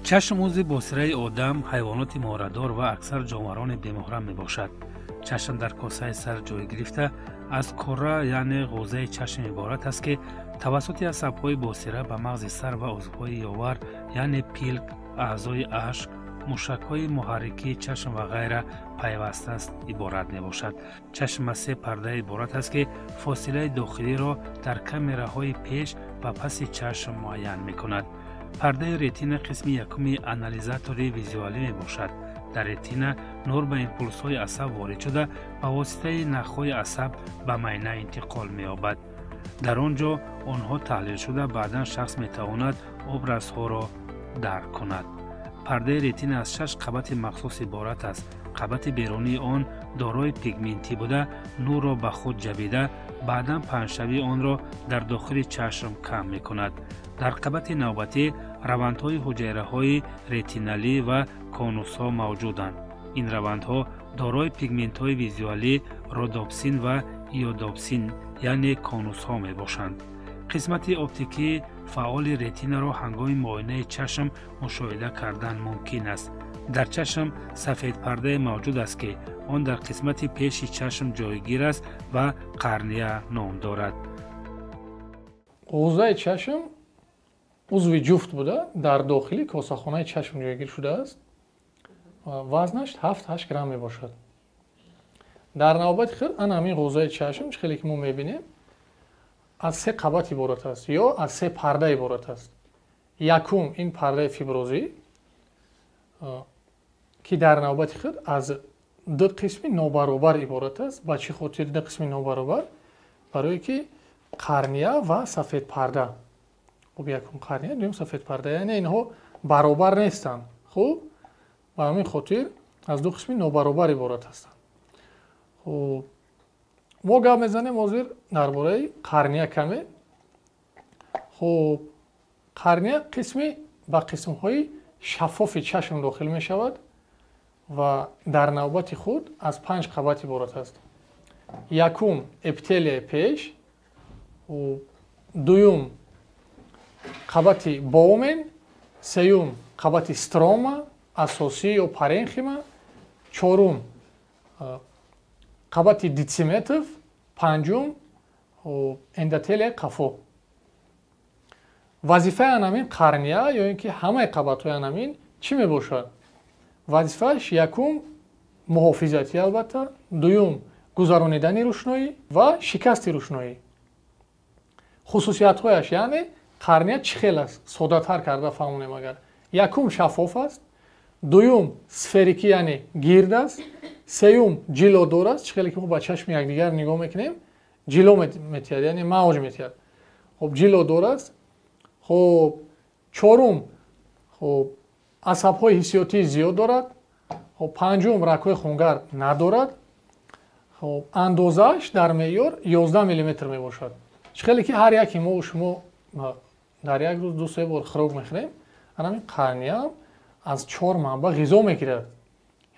Чашм узви босираи одам, ҳайвоноти моҳрадор ва аксар ҷонварони бемуҳра мебошад. Чашм дар косаи сар ҷой гирифта, аз кора, яъне ғӯзаи чашм иборат аст, ки тавассути асабҳои босира ба мағзи сар ва узвҳои ёвар, яъне пилк, аъзои ашк, мушакҳои муҳаррикии чашм ва ғайра пайваст аст, иборат мебошад. Чашм аз се парда иборат аст, ки фосилаи дохилиро дар камераҳои пеш ва паси чашм муайян мекунад. Пардаи ретина қисми якуми анализатори визуалӣ мебошад. Дар ретина нур ба импулсҳои асаб ворид шуда, ба воситаи нахҳои асаб ба майна интиқол меёбад. Дар он ҷо онҳо таҳлил шуда, баъдан шахс метавонад образҳоро дарк кунад. Пардаи ретина аз 6 қабати махсус иборат аст. Қабати берунии он дорои пигментӣ буда, нурро ба худ ҷабида, баъдан паҳншавии онро дар дохили чашм кам мекунад. Дар қабати навбатӣ равандҳои ҳуҷайраҳои ретиналӣ ва конусҳо мавҷуданд. Ин равандҳо дорои пигментҳои визуалӣ родопсин ва иодопсин, яъне конусҳо мебошанд. Қисмати оптикии фаъоли ретинаро ҳангоми муоинаи чашм мушоҳида кардан мумкин аст. Дар чашм сафедпардае мавҷуд аст, ки он дар қисмати пеши чашм ҷойгир аст ва қарния ном дорад. Ғӯзаи чашм узви ҷуфт буда, дар дохили косахонаи чашм ҷойгир шудааст. Вазнаш 7-8 грамм мебошад. Дар навбати худ ана ҳамин ғӯзаи чашм, чӣ хеле ки мо мебинем, аз се қабат иборат аст ё аз се парда иборат аст. Якум ин пардаи фиброзӣ, ки дар навбати худ аз ду қисми нобаробар иборат аст. Ба чӣ хотир ду қисми нобаробар? Барое ки қарния ва сафедпарда. Хуб, якум қарния, дуюм сафедпарда, яъне инҳо баробар нестанд. Хуб, ба ҳамин хотир аз ду қисми нобаробар иборат ҳастанд. Хуб, мо гап мезанем ҳозир дар бораи қарния каме. Хуб, қарния қисми ба қисмҳои шаффофи чашм дохил мешавад ва дар навбати худ аз 5 қабат иборат аст. Якум эпителияи пеш, дуюм қабати боумен, сеюм қабати строма, асосӣ ё паренхима, чорум қабати дециметр, панҷум эндотелияи қафо. Вазифаи анамин қарния ё ин ки ҳамаи қабатҳои анамин чӣ мебошад? Вазифааш якум муҳофизатӣ, албатта, дуюм гузаронидани рӯшноӣ ва шикасти рӯшноӣ. Хусусиятҳояш, яъне қарния чӣ хел аст? Соддатар карда фаҳмонем агар. Якум шаффоф аст, дуюм сферикӣ, яъне гирд аст, сеюм ҷилодор аст, чӣ хеле ки мо ба чашми якдигар нигоҳ мекунем, ҷило метиҳад, яъне мавҷ метиҳад. Хуб, ҷилодор аст. Хуб, чорум, хуб, асабҳои ҳиссиётии зиёд дорад. Хуб, панҷум рагҳои хунгар надорад. Хуб, андозааш дар меъёр 11 миллиметр мебошад. Чӣ хеле ки ҳар яке мо шумо дар як рӯз 2-3 бор хӯрок мехӯрем, анамин қарния аз 4 манбаъ ғизо мегирад.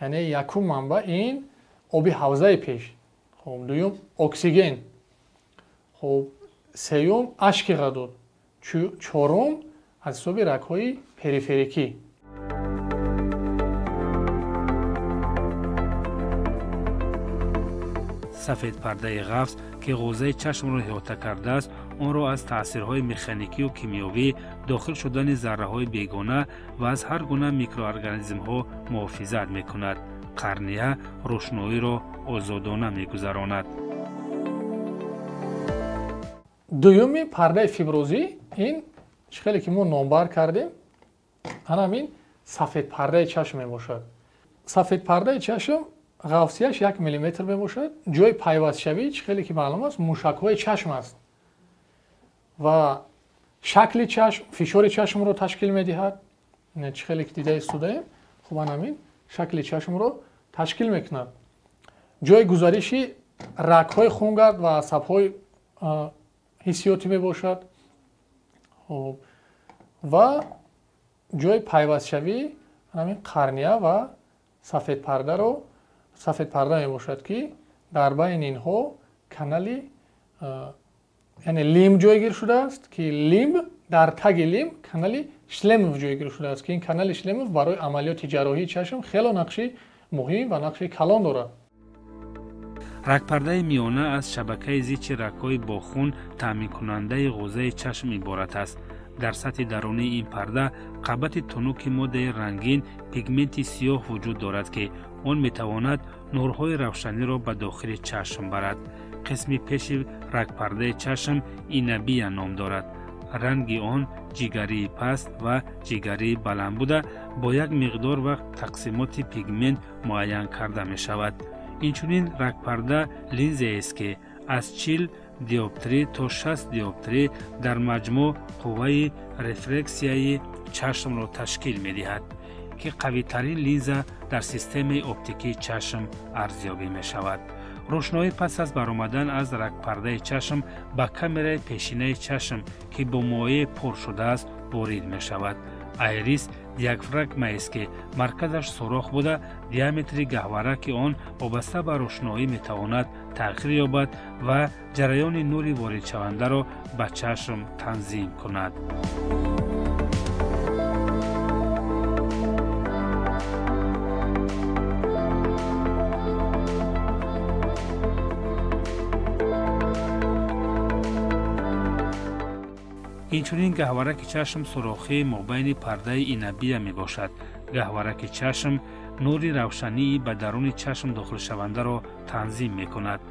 Яъне якум манбаъ ин оби ҳавзаи пеш, хуб, дуюм оксиген, хуб, сеюм ашки ғадуд, чорум аз ҳисоби рагҳои периферикӣ. Сафедпардаи ғафз, ки ғӯзаи чашмро иҳота кардааст, онро аз таъсирҳои механикию кимиёвӣ, дохил шудани зарраҳои бегона ва аз ҳар гуна микроорганизмҳо муҳофизат мекунад. Қарния рӯшноиро озодона мегузаронад. Дуюми пардаи фиброзӣ ин чӣ хеле ки мо номбар кардем, ана ҳамин сафедпардаи чашм мебошад. Сафедпардаи чашм ғафсияш 1 миллиметр мебошад. Ҷои пайвастшавӣ, чӣ хеле ки маълум аст, мушакҳои чашм аст ва шакли чашм, фишори чашмро ташкил медиҳад. Чӣ хеле ки дида истодаем, хуб, ана ҳамин шакли чашмро ташкил мекунад. Ҷои гузариши рагҳои хунгард ва асабҳои ҳиссиётӣ мебошад. Хуб, ва ҷои пайвастшавӣ ҳамин қарния ва сафедпарда мебошад, ки дар байни инҳо канали, яъне лимб ҷойгир шудааст, ки лимб Дар таги лимб канали Шлемов ҷойгир шудааст, ки ин канали Шлемов барои амалиёти ҷарроҳии чашм хело нақши муҳим ва нақши калон дорад. Рагпардаи миёна аз шабакаи зичи рагҳои бо хун таъминкунандаи ғозаи чашм иборат аст. Дар сатҳи дарунии ин парда қабати тунуки моддаи рангин пигменти сиёҳ вуҷуд дорад, ки он метавонад нурҳои равшаниро ба дохили чашм барад. Қисми пеши рагпардаи чашм инабия ном дорад. Ранги он ҷигарии паст ва ҷигарии баланд буда, бо як миқдор ва тақсимоти пигмент муайян карда мешавад. Инчунин рагпарда линзаест, ки аз 40 диоптрӣ то 60 диоптрӣ дар маҷмӯъ қувваи рефлексияи чашмро ташкил медиҳад, ки қавитарин линза дар системаи оптикии чашм арзёбӣ мешавад. Рӯшноӣ пас аз баромадан аз рагпардаи чашм ба камераи пешинаи чашм, ки бо моеъ пур шудааст, ворид мешавад. Айрис диафрагмаест, ки марказаш сӯрох буда, диаметри гаҳвораки он вобаста ба рӯшноӣ метавонад тағйир ёбад ва ҷараёни нури воридшавандаро ба чашм танзим кунад. Инчунин гаҳвораки чашм сӯрохии мобайни пардаи инабия мебошад. Гаҳвораки чашм нури равшании ба даруни чашм дохилшавандаро танзим мекунад.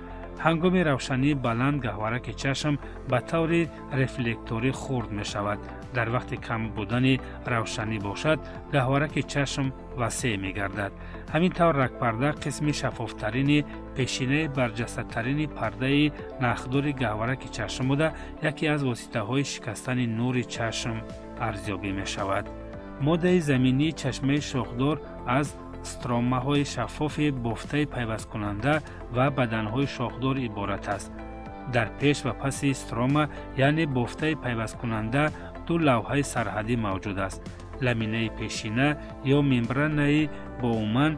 Ҳангоми равшании баланд гаҳвораки чашм ба таври рефлекторӣ хурд мешавад. Дар вақти кам будани равшанӣ бошад, гаҳвораки чашм васеъ мегардад. Ҳамин тавр рагпарда қисми шаффофтарини пешинаи барҷастатарини пардаи нахдори гаҳвораки чашм буда, яке аз воситаҳои шикастани нури чашм арзёбӣ мешавад. Моддаи заминии чашмаи шохдор аз стромаҳои шаффофи бофтаи пайвасткунанда ва баданҳои шохдор иборат аст. Дар пеш ва паси строма, яъне бофтаи пайвасткунанда, ду лавҳаи сарҳадӣ мавҷуд аст. Ламинаи пешина ё мембранаи Боуман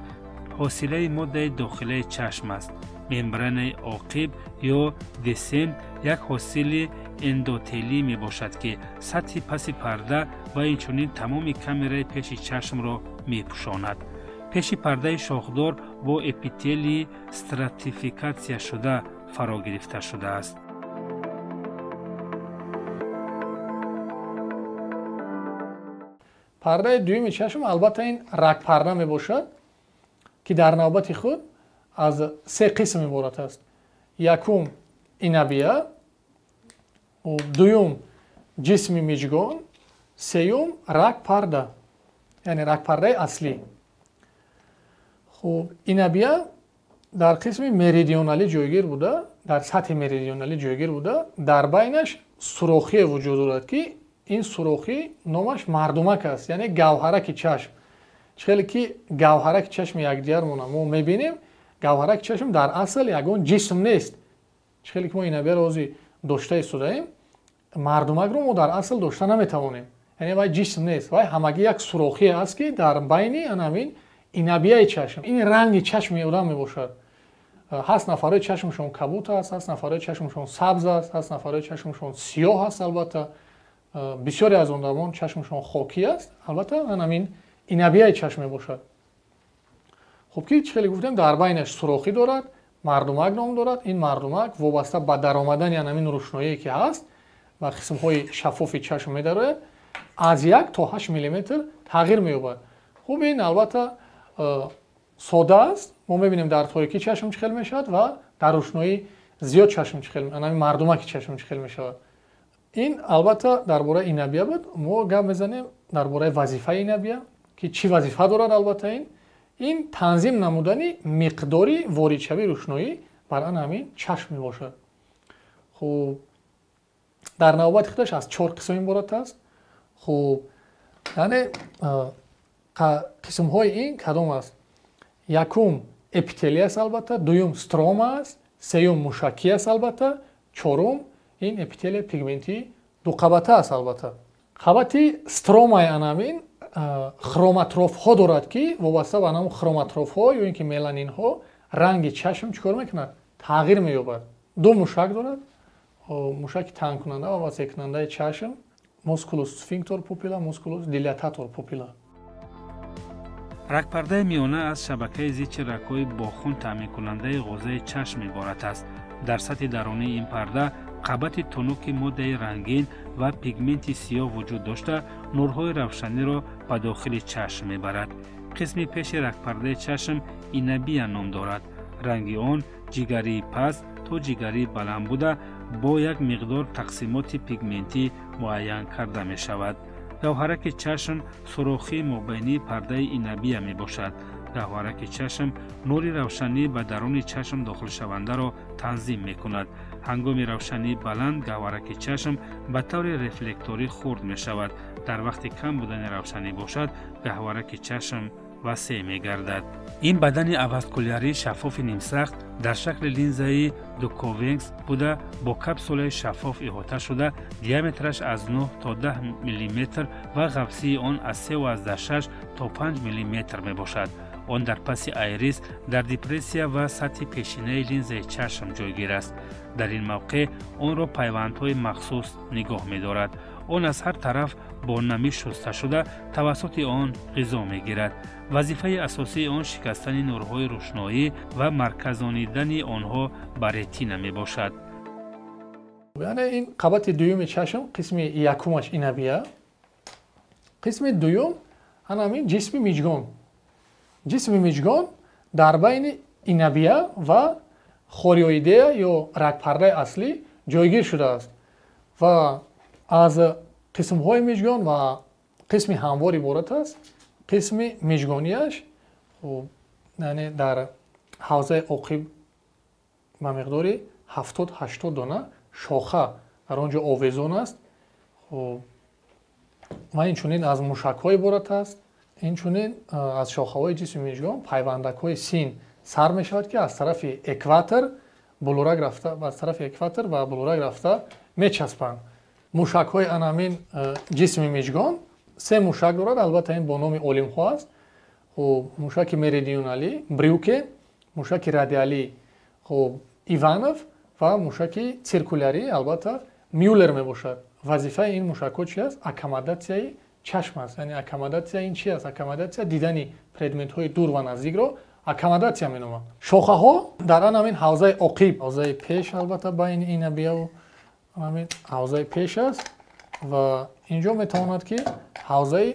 ҳосилаи моддаи дохилаи чашм аст. Мембранаи оқиб ё десем як ҳосили эндотелӣ мебошад, ки сатҳи паси парда ва инчунин тамоми камераи пеши чашмро мепӯшонад. Пеши пардаи шохдор бо эпителии стратификатсияшуда фаро гирифта шудааст. Пардаи дуюми чашм албатта ин рагпарда мебошад, ки дар навбати худ аз се қисм иборат аст. Якум инабия, дуюм ҷисми миҷгон, сеюм рагпарда, яъне рагпардаи аслӣ. Хуб, инабия дар қисми меридионалӣ ҷойгир буда, дар сатҳи меридионалӣ ҷойгир буда, дар байнаш сурохие вуҷуд дорад, ки ин сурохӣ номаш мардумак аст, яъне гавҳараки чашм. Чӣ хеле ки гавҳараки чашми якдигармона мо мебинем, гавҳараки чашм дар асл ягон ҷисм нест. Чӣ хеле ки мо инабияро ҳозир дошта истодаем, мардумакро мо дар асл дошта наметавонем. Яъне вай ҷисм нест, вай ҳамагӣ як сурохие аст, ки дар байни анамин инабияи чашм, ин ранги чашми одам мебошад. Ҳаст нафарҳои чашмшон кабут аст, ҳаст нафарҳои чашмшон сабз аст, ҳаст нафарҳои чашмшон сиёҳ аст. Албатта бисёре аз одамон чашмшон хокӣ аст, албатта анамин инабияи чашм мебошад. Хуб, ки чӣ хеле гуфтем, дар байнаш сурохӣ дорад, мардумак ном дорад. Ин мардумак вобаста ба даромадани анамин рӯшноие ки ҳаст ва қисмҳои шаффофи чашм медарояд, аз 1 то 8 миллиметр тағйир меёбад. Хуб, ин албатта сода аст. Мо мебинем дар торикӣ чашм чӣ хел мешавад ва дар рӯшноии зиёд чашм чӣ хел, анамин мардумаки чашм чӣ хел мешавад. Ин албатта дар бораи инабия буд. Мо гап мезанем дар бораи вазифаи инабия, ки чӣ вазифа дорад. Албатта ин танзим намудани миқдори воридшавии рӯшноӣ бар ан ҳамин чашм мебошад. Хуб, дар навбати худаш аз 4 қисм иборат аст. Хуб, яъне қисмҳои ин кадом аст? Якум эпителий аст, албатта, дуюм строма аст, сеюм мушакӣ аст, албатта, чорум ин эпителия пигментии дуқабата аст. Албатта қабати стромаи анамин хроматрофҳо дорад, ки вобаста ба анам хроматрофҳо ё ин ки меланинҳо ранги чашм чӣ кор мекунад? Тағйир меёбад. Ду мушак дорад, мушаки тангкунанда ва васеъкунандаи чашм. Musculus sphincter pupilla, musculus dilatator pupilla. Рагпардаи миёна аз шабакаи зичи рагҳои бо хун таъминкунандаи ғозаи чашм иборат аст. Дар сатҳи дарунии ин парда қабати тунуки моддаи рангин ва пигменти сиёҳ вуҷуд дошта, нурҳои равшаниро ба дохили чашм мебарад. Қисми пеши рагпардаи чашм инабия ном дорад. Ранги он ҷигарии паст то ҷигарии баланд буда, бо як миқдор тақсимоти пигментӣ муайян карда мешавад. Гавҳараки чашм сурохии мобайнии пардаи инабия мебошад. Гаҳвораки чашм нури равшанӣ ба даруни чашм дохилшавандаро танзим мекунад. Ҳангоми равшании баланд гаҳвораки чашм ба таври рефлекторӣ хурд мешавад. Дар вақти кам будани равшанӣ бошад, гаҳвораки чашм васеъ мегардад. Ин бадани аваскулярии шаффофи нимсахт дар шакли линзаи дуковенкс буда, бо капсулаи шаффоф иҳота шуда, диаметраш аз 9 то 10 мм ва ғафсии он аз 3,6 то 5 мм мебошад. Он дар паси айрис дар депрессия ва сатҳи пешинаи линзаи чашм ҷойгир аст. Дар ин мавқеъ онро пайвандҳои махсус нигоҳ медорад. Он аз ҳар тараф бо намӣ шуста шуда, тавассути он ғизо мегирад. Вазифаи асосии он шикастани нурҳои рӯшноӣ ва марказонидани онҳо ба ретина мебошад. Яъне ин қабати дуюми чашм, қисми якумаш инабия, қисми дуюм ҳамин ҷисми миҷгон. Ҷисми миҷгон дар байни инабия ва хориоидея ё рагпардаи аслӣ ҷойгир шудааст ва аз қисмҳои миҷгон ва қисми ҳамвор иборат аст. Қисми миҷгонияш, яъне дар ҳавзаи оқиб ба миқдори 70-80 дона шоха дар он ҷо овезон аст. Ва инчунин аз мушакҳо иборат аст. Инчунин аз шохаҳои ҷисми миҷгон пайвандакҳои син сар мешавад, ки аз тарафи экватор булурак рафта, аз тарафи экватор ба булурак рафта мечаспанд. Мушакҳои анамин ҷисми миҷгон се мушак дорад, албатта ин бо номи олимҳо аст. Хуб, мушаки меридионалӣ Брюке, мушаки радиалӣ хуб Иванов ва мушаки циркулярӣ албатта Мюллер мебошад. Вазифаи ин мушакҳо чи аст? Аккомодатсияи чашм аст. Яъне аккомодатсия ин чи аст? Аккомодатсия дидани предметҳои дур ва наздикро аккомодатсия меноманд. Шохаҳо дар ҳамин ҳавзаи оқиб, ҳавзаи пеш албатта байни инабияву ҳамин ҳавзаи пеш аст ва инҷо метавонад ки ҳавзаи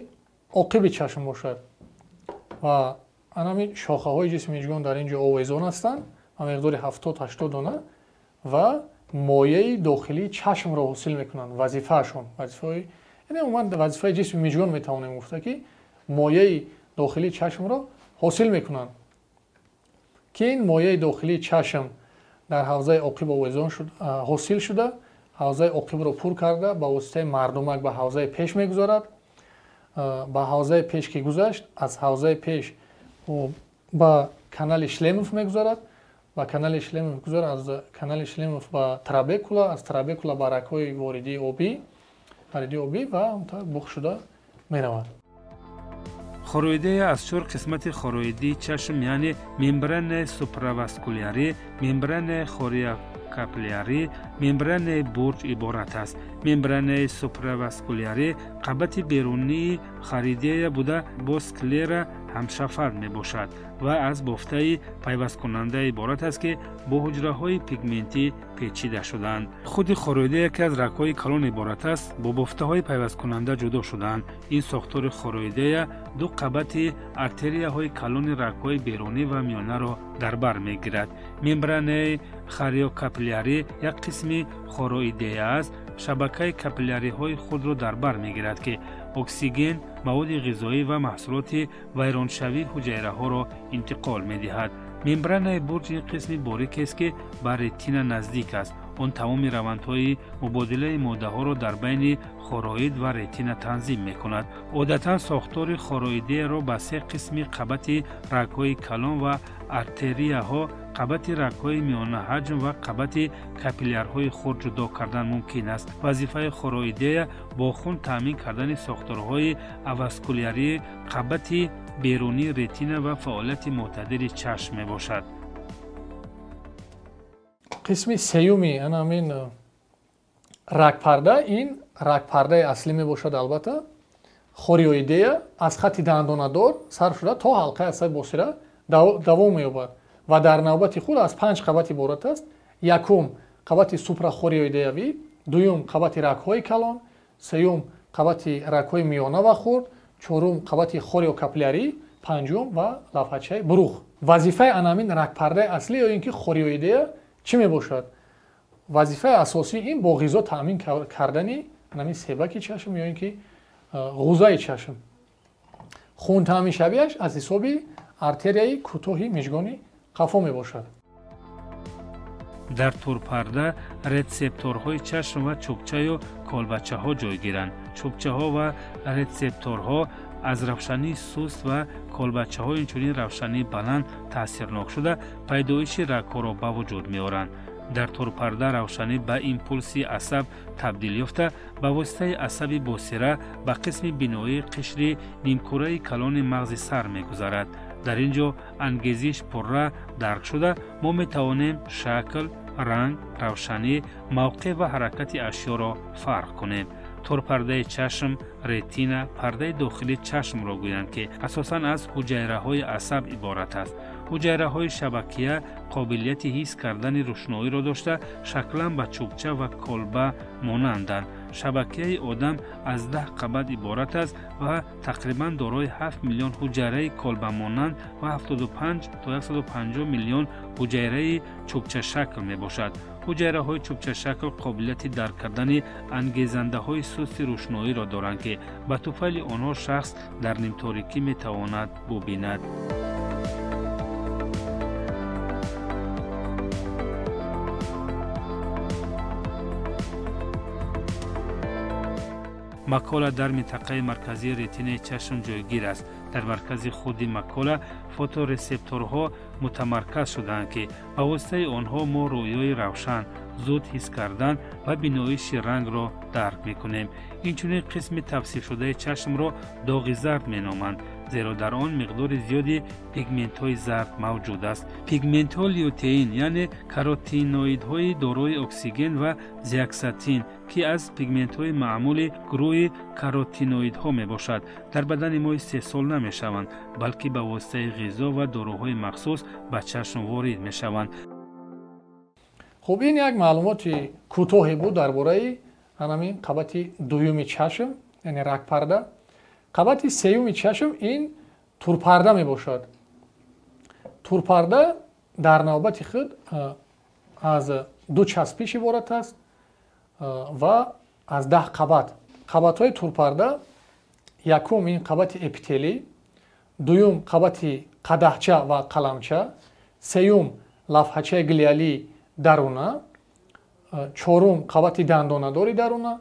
оқиби чашм бошад ва ҳамин шохаҳои ҷисми миҷгон дар ин ҷо овезон ҳастанд ба миқдори 70-80 дона ва мояи дохилии чашмро ҳосил мекунанд. Вазифаашон, вазифаи, яъне умуман вазифаи ҷисми миҷгон метавонем гуфта ки мояи дохилии чашмро ҳосил мекунанд, ки ин мояи дохилии чашм дар ҳавзаи оқиб овезон ҳосил шуда, ҳавзаи оқибро пур карда ба воситаи мардумак ба ҳавзаи пеш мегузарад. Ба ҳавзаи пеш ки гузашт, аз ҳавзаи пеш ба канали Шлемов мегузарад, ба канали Шлемов гузарад, аз канали Шлемов ба трабекула, аз трабекула ба рагҳои воридии обӣ, воридии обӣ ва бух шуда меравад. Хороидея аз чор қисмати хороидии чашм, яъне мембранаи суправаскулярӣ, мембранаи хориокапиллярӣ, мембранаи бурҷ иборат аст. Мембранаи суправаскулярӣ қабати берунии хоридея буда, бо склера ҳамшафар мебошад ва аз бофтаи пайвасткунанда иборат аст, ки бо ҳуҷраҳои пигментӣ печида шудаанд. Худи хороидея, ки аз рагҳои калон иборат аст, бо бофтаҳои пайвасткунанда ҷудо шудаанд. Ин сохтори хороидея ду қабати артерияҳои калони рагҳои берунӣ ва миёнаро дар бар мегирад. Мембранаи хориокапиллярӣ як қисми хороидея аст, шабакаи капилляриҳои худро дар бар мегирад, ки оксиген, маводи ғизоӣ ва маҳсулоти вайроншавии ҳуҷайраҳоро интиқол медиҳад. Мембранаи бурҷ ин қисми борикест, ки ба ретина наздик аст. Он тамоми равандҳои мубодилаи моддаҳоро дар байни хороид ва ретина танзим мекунад. Одатан сохтори хороидеяро ба се қисми қабати рагҳои калон ва артерияҳо, қабати рагҳои миёнаҳаҷм ва қабати капиллярҳои хурд ҷудо кардан мумкин аст. Вазифаи хороидея бо хун таъмин кардани сохторҳои аваскулярии қабати берунии ретина ва фаъолияти мӯътадили чашм мебошад. Қисми сеюми ҳамин Рагпарда ин рагпардаи аслӣ мебошад, албатта хориоидея аз хати дандонадор сар шуда то ҳалқаи асаби босира давом меёбад ва дар навбати худ аз 5 қабат иборат аст. Якум қабати супрахориоидеявӣ, дуюм қабати рагҳои калон, сеюм қабати рагҳои миёна ва хурд, чорум қабати хориокапиллярӣ, панҷум ва лафачаи буруғ. Вазифаи анамин рагпардаи аслӣ ё ин ки хориоидея чӣ мебошад? Вазифаи асосии ин бо ғизо таъмин кардани анамин себаки чашм ё ин ки ғузаи чашм. Хун таъминшавиаш аз ҳисоби артерияи кӯтоҳи мижгони қафо мебошад. Дар турпарда рецепторҳои чашм ва чӯбчаю колбачаҳо ҷойгиранд. Чӯбчаҳо ва рецепторҳо аз равшании суст ва колбачаҳо инчунин равшании баланд таъсирнок шуда пайдоиши рагҳоро ба вуҷуд меоранд. Дар турпарда равшанӣ ба импулси асаб табдил ёфта ба воситаи асаби босира ба қисми биноии қишри нимкураи калони мағзи сар мегузарад. Дар ин ҷо ангезиш пурра дарк шуда мо метавонем шакл, ранг, равшанӣ, мавқеъ ва ҳаракати ашёро фарқ кунем. Торпардаи чашм, ретина, пардаи дохилии чашмро гӯянд, ки асосан аз ҳуҷайраҳои асаб иборат аст. Ҳуҷайраҳои шабакия қобилияти ҳис кардани рӯшноиро дошта шаклан ба чӯбча ва колба монанданд. Шабакияи одам аз 10 қабат иборат аст ва тақрибан дорои 7 миллион ҳуҷайраи колбамонанд ва 75 то 150 миллион ҳуҷайраи чӯбчашакл мебошад. Ҳуҷайраҳои чӯбчашакл қобилияти дарк кардани ангезандаҳои сусти рӯшноиро доранд, ки ба туфайли онҳо шахс дар нимторикӣ метавонад бубинад. Макола дар минтақаи марказии ретинаи чашм ҷойгир аст. Дар маркази худи макола фоторецепторҳо мутамарказ шудаанд, ки ба воситаи онҳо мо рӯёи равшан, зуд ҳис кардан ва биноиши рангро дарк мекунем. Инчунин қисми тавсифшудаи чашмро доғи зард меноманд, зеро дар он миқдори зиёди пигментҳои зард мавҷуд аст. Пигментҳо лютеин, яъне каротиноидҳои дорои оксиген ва зиаксантин, ки аз пигментҳои маъмули гурӯҳи каротиноидҳо мебошад, дар бадани мо истеҳсол намешаванд, балки ба воситаи ғизо ва доруҳои махсус ба чашм ворид мешаванд. Хуб, ин як маълумоти кӯтоҳе буд дар бораи ҳамин қабати дуюми чашм, яъне рагпарда. Қабати сеюми чашм ин турпарда мебошад. Турпарда дар навбати худ аз 2 часпиш иборат аст ва аз 10 қабат. Қабатҳои турпарда якум ин қабати эпителӣ, дуюм қабати қадаҳча ва қаламча, сеюм лафҳачаи глиалии даруна, чорум қабати дандонадори даруна,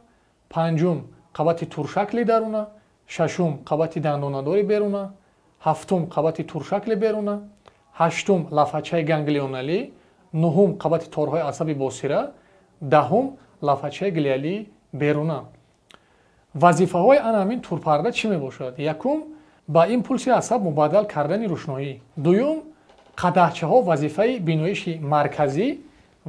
панҷум қабати туршакли даруна, шашум қабати дандонадори беруна, ҳафтум қабати туршакли беруна, ҳаштум лафачаи ганглионалӣ, нуҳум қабати торҳои асаби босира, даҳум лафачаи глиалии беруна. Вазифаҳои ана ҳамин турпарда чӣ мебошад? Якум, ба импулси асаб мубаддал кардани рӯшноӣ. Дуюм, қадаҳчаҳо вазифаи биноиши марказӣ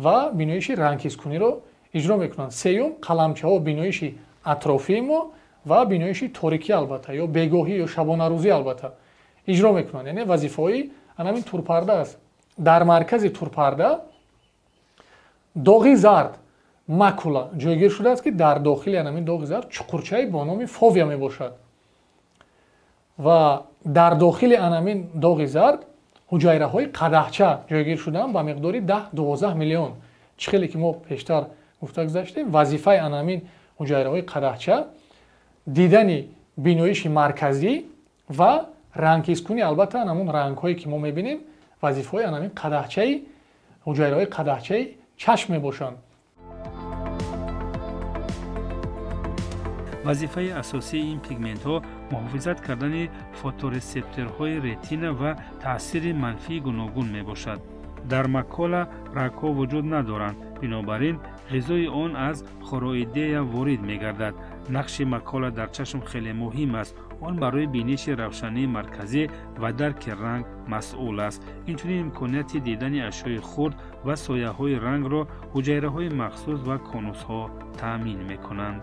ва биноиши рангҳискуниро иҷро мекунанд. Сеюм, қаламчаҳо биноиши атрофии мо ва биноиши торикӣ албатта, ё бегоҳӣ ё шабонарӯзӣ албатта иҷро мекунанд. Яъне вазифаҳои ана ҳамин турпарда аст. Дар маркази турпарда доғи зард макула ҷойгир шудааст, ки дар дохили ана ҳамин доғи зард чуқурчае бо номи фовия мебошад ва дар дохили ана ҳамин доғи зард ҳуҷайраҳои қадаҳча ҷойгир шудаанд ба миқдори 10-12 миллион. Чӣ хеле ки мо пештар гуфта гузаштем, вазифаи ана ҳамин ҳуҷайраҳои қадаҳча дидани биноиши марказӣ ва рангҳискунӣ, албатта ҳамон рангҳое ки мо мебинем, вазифаҳои ана ҳамин қадаҳчаи ҳуҷайраҳои қадаҳчаи чашм мебошанд. Вазифаи асосии ин пигментҳо муҳофизат кардани фоторецепторҳои ретина ва таъсири манфии гуногун мебошад. Дар макола рагҳо вуҷуд надоранд, бинобар ин ғизои он аз хороидея ворид мегардад. Нақши макола дар чашм хеле муҳим аст. Он барои биниши равшании марказӣ ва дарки ранг масъул аст. Инчунин имконияти дидани ашёи хурд ва сояҳои рангро ҳуҷайраҳои махсус ва конусҳо таъмин мекунанд.